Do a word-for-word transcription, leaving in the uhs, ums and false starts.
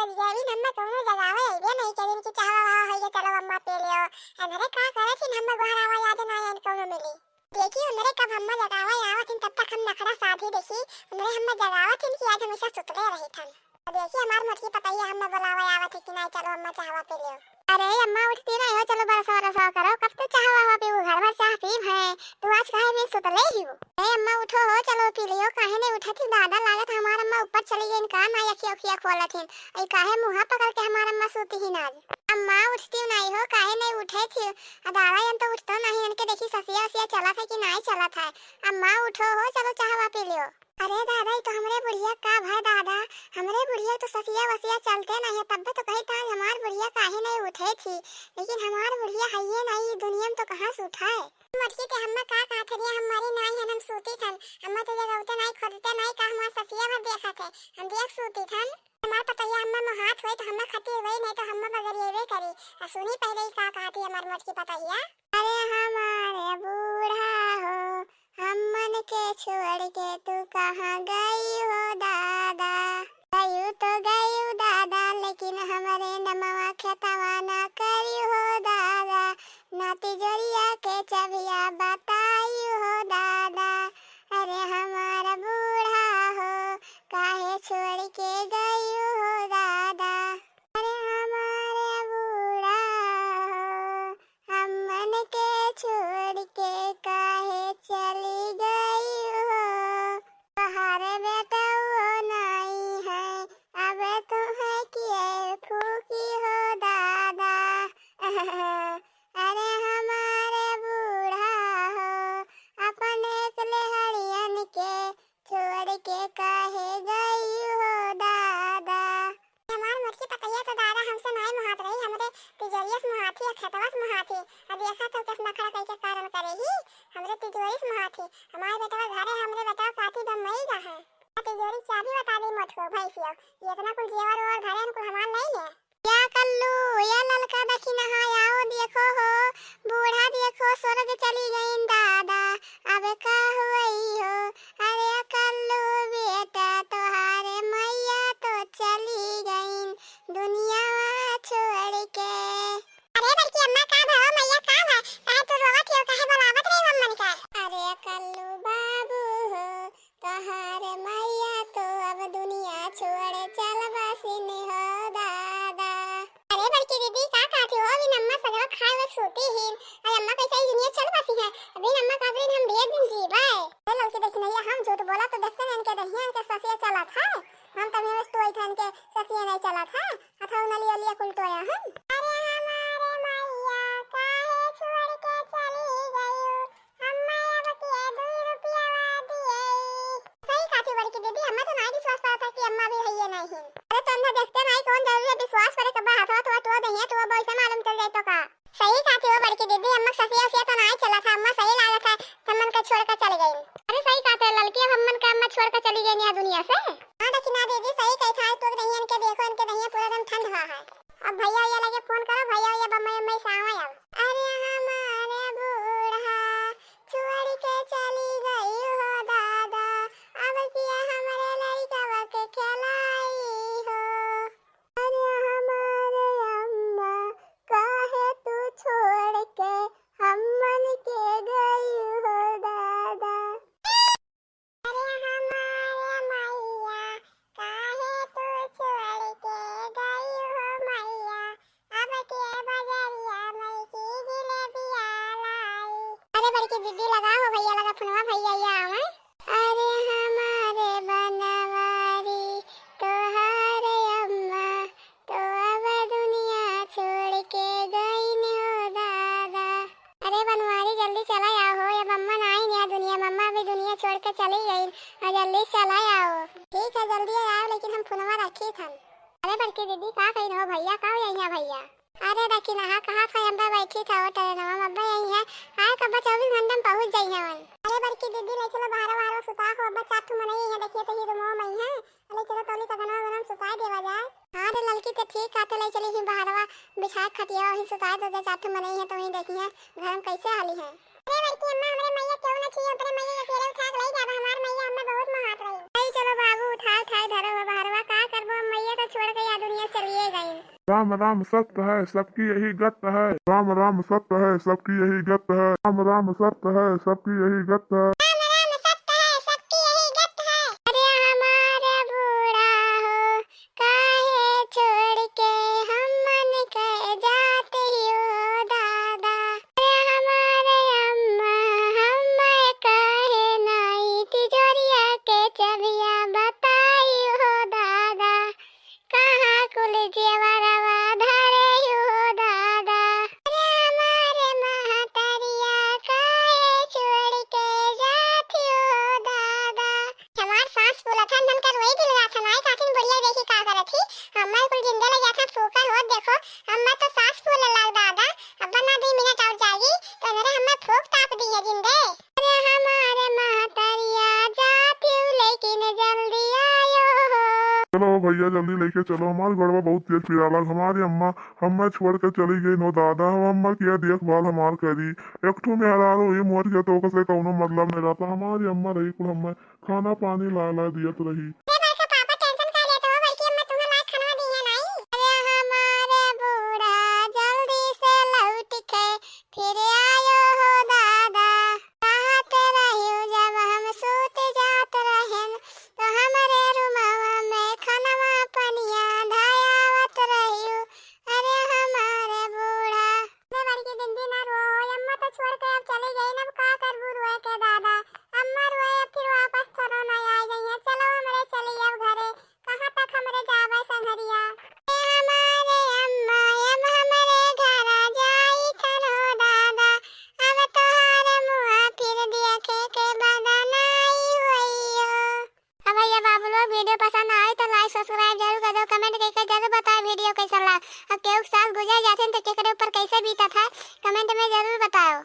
ये भी हम्मा कौनो जगावे अइबे नहीं करिन कि चाहवा वाहवा होइए, चलो अम्मा पी लियो। अनरे का करत हिन, हम्मा गोहरावा याद ना आयन कौनो मिली। देखी उनरे कब हम्मा जगावे आवत हिन, तब तक हम नखरा साधी देखी। उनरे हम्मा जगावत हिन कि आज हमेशा सुतले रही थन। देखी हमार मोटकी पतैया हम्मा बुलावे आवत है कि नहीं, चलो अम्मा चाहवा पी लियो। अरे अम्मा उठती नहीं हो, चलो बरसा वरसा करो, कब तो चाहवा वाहवा पीबू, घर भर चाह पीब है। तू आज काहे भी सुतले ही हो? ए अम्मा, उठो हो, चलो पी लियो। काहे नहीं उठत ही दादा? लागत हमार अम्मा ऊपर चली गईन का, ना अखिया उखिया खोलत हिन। अई काहे मुँहा पकड़ के हमार अम्मा सूती ही ना आज? अम्मा, उठती नहीं हो, काहे नहीं उठे थी? आ दादा, यन तो उठतो नहीं, इनके देखी ससिया उसिया चलत है कि नहीं चलत है। अम्मा, उठो हो, चलो चाहवा पी लियो। अरे दादा, ई तो हमरे बुढ़िया का भय दादा, हमरे बुढ़िया तो ससिया वसिया चलते नहीं है, तब तो कही था हमार बुढ़िया काहे नहीं उठे थी, लेकिन हमार बुढ़िया है ये नहीं, ई दुनिया में तो कहाँ से उठाए। मोटकी के हम्मा का कहत हरिया, हम मरी नाई हन, हम सूती थन। हम्मा तो जगौते नाई, खोदते नाई, का हमार ससिया भर देखत है, हम देख सूती थन। हमार पतैया हम्मा मोहात होई तो हम्मा खातिर वही, नहीं तो हम्मा बगरिएबे करी। आ सुनी पहले ही का कहत ही हमार मोटकी पतैया। अरे हमारे बूढ़ा हो, हम्मन के छोड़ के तू कहाँ गई हो दादा? गयू तो गयू दादा, लेकिन हमरे नमवा खेतवा ना करी हो दादा, ना तिजोरिया के चबिया बताई हो दादा। अरे हमार बूढ़ा हो, काहे छोड़ के गयू हो दादा? अरे हमारे बूढ़ा हो, हमन के छोड़ के काहे चली गई हो? तोहारे बेटउओ नाई है, अब तुम्हें के फूकी हो दादा। अरे हमारे बूढ़ा हो, अपन एकले हरियन के छोड़ के काहे गई हो दादा? हमार मोटकी पतैया तो दादा हमसे नाई मोहात रही, हमरे तिजोरिया से मोहात ही, खेतवा से मोहात ही। अब देखा तो किस नखरा कई के कारण करे ही, हमरे तिजोरी से मोहात ही। हमार बेटवा घरे, हमरे बेटवा काटी बम्बई गा है। आ तिजोरी चाबी बता दी मोटको भैंसियो, ये इतना कुल जेवर ओवर घरे हम कुल हमार नहीं है। या कल्लू, या ललका दखिनहा, आओ देखो हो, बूढ़ा देखो स्वर्ग चली गईन दादा, अब का हुई हो? अरे कल्लू बेटा, तोहारे मैया तो चली गईन दुनियावा छोड़ के। अरे बड़की अम्मा, का भा मैया, का भा? काहे तू रोवत हो? काहे बुलावत रही अम्मन का? अरे कल्लू बाबू हो, तोहार मैया तो अब दुनिया छोड़ चल बसिन हो दादा। अरे बड़की दीदी, का कहती हो? अभी अम्मा सजवा खाए हुए सूती ही। अरे अम्मा कैसे ही दुनिया चल बसी है? अभी अम्मा का दिन हम ढेर दिन जीबे। ए ललकी दखिनहा, हम झूठ बोला तो देखते नहीं इनके दहिया इनके ससिया चलत है। हम तभी बस तो इनके ससिया नहीं चलत है। अथवा नलिया लिया कुल टोया हन। अरे हमारे मैया, काहे छोड़ के चली गयू? अम्मा अब के दुई रुपया दिए। सही कहती बड़की दीदी, अम्मा तो नाई विश्वास पड़त है कि अम्मा भी है ये नहीं। अरे तो अंधा देखते नहीं, कौन जरूरी है विश्वास करे, कब हाथवा तो टो दहिया, तो अब ऐसे मालूम चल जाए तो का? सही कहती हो बड़की दीदी, अम्मा ससिया उसिया तो नाई चलत है, अम्मा सही लागत है, हमन के छोड़ के चली गई। अरे सही कहते ललकी, अब हमन के अम्मा छोड़ के चली गई यहाँ दुनिया से। हाँ दखिनहा दीदी, सही कही था, तू दहिया इनके देखो, इनके दहिया पूरा एकदम ठंड हुआ है। अब भैया, भैया लगे फोन करो, भैया, भैया बम्बई, बम्बई से आवा अब। अरे हमारे बूढ़ा छोड़ के चली गई हो दादा, अब किया हमरे लड़कवा के खिलाई हो। अरे हमारे अम्मा, काहे तू छोड़ के हमन के गई हो दादा? अरे हमारे मैया, काहे तू छोड़ के गई हो मैया? अब के बजरिया मई की जिलेबिया लाई। अरे बड़की दीदी, लगा हो भैया, लगा फोनवा, भैया ये आवे। अरे हमारे बनवारी, तोहारे अम्मा तो अब दुनिया छोड़ के गईन हो दादा। अरे बनवारी, जल्दी चला आओ हो, अब अम्मा ना आई यहाँ दुनिया में, अम्मा अभी दुनिया छोड़ के चली गई, और जल्दी चला आओ। ठीक है, जल्दी आओ, लेकिन हम फोनवा रखी थन। अरे बड़की दीदी, का कही हो भैया, का हो यहाँ भैया? अरे दखिनहा, कहाँ था, हम बैठी था वो ट्रेनवा में, अब्बे यही है, आए कब्बा चौबीस घंटे में पहुँच जाई हवन। अरे बड़की दीदी, ले चलो बाहर, बाहर सुता हो, अब्बा चार ठो मनई है, देखिए तो ही रूमवा में है। अरे चलो तौली का गनवा गनवा सुताई देवा जाए। हाँ रे ललकी, ते ठीक कहते, ले चली ही बहरवा बिछाए खटिया, वहीं सुताई दो जाए, चार ठो मनई है तो वहीं देखिए घर में कैसे हाली है। अरे बड़की अम्मा, हमरे मैया क्यों ना चाहिए, अपने मैया अकेले उठा के ले जाबा, हमार मैया हमें बहुत महात रही। अरे चलो बाबू, उठाए उठाए धरो बा बहरवा, का करबो, अब मैया तो छोड़ के यह दुनिया चलिए गई। राम राम सत्य है, सबकी यही गत है। राम राम सत्य है, सबकी यही गत है। राम राम सत्य है, सबकी यही गत है। राम राम सत्य है, सबकी यही गत है। अरे हमारे बूढ़ा हो, काहे छोड़ के हमन के जात ही हो दादा। अरे हमारे अम्मा, हमें काहे नाई तिजोरिया के चबिया बताई हो दादा। कहाँ कुल जेवरवा धरे हो दादा। अरे हमारे महतरिया काहे छोड़ के जात हो दादा। हमार सास फूलत है, हमका रोई भी लगा था, नाई काथिन बुढ़िया देखी का करत ही। हमार कुल जिंदे लग जात है फूकर होत, देखो, हमार तो सास फूले लाग दादा। अब ना दो मिनट और जाई, तो अरे हमें फूक ताप दी है जिंदे। अरे हमारे महतरिया जात हूँ, लेकिन जल्दी आयो हो। चलो भैया, जल्दी लेके चलो, हमार गड़वा बहुत तेज पिराला। हमारी अम्मा हमें छोड़ के चली गई नो दादा, हम अम्मा किया देखभाल हमार करी। एक ठो मेहरारू ही मर गया तो ओकसे कौनो मतलब नहीं रहता। हमारी अम्मा रही कुल हमें खाना पानी ला ला दियत रही। अरे बड़का पापा, टेंशन का लेत हो? बड़की अम्मा तुम्हें लायक खानवा दी है नाई। अरे हमारे बूढ़ा जल्दी से लौट के फिर आयो हो दादा। कहत रहियो जब हम सूत जात रहेन तो हमरे रुमवा में खानवा पनिया धयावत रहियो। अरे हमारे बूढ़ा। अरे बड़की दीदी ना रो, अम्मा तो छोड़ के अब चली गई, अब का करबू रोए के दादा। अम्मा रोए अब फिर वापस थोड़ो ना आ जाइए। चलो हमरे चली अब घरे, कहाँ तक हमरे जावे संघरिया। ए हमारे अम्मा, अब हमरे घरा जाई थन हो दादा, अब तोहार मुँह फिर देखे के बदनाई होई हो। अब भैया बाबू लोग, video पसंद आए तो like subscribe जरूर कर दो, comment करके जरूर बताओ video कैसा लगा। अब केहू के साथ गुजर जाते हैं तो केकरे ऊपर कैसे बीतत है, comment में जरूर बताओ।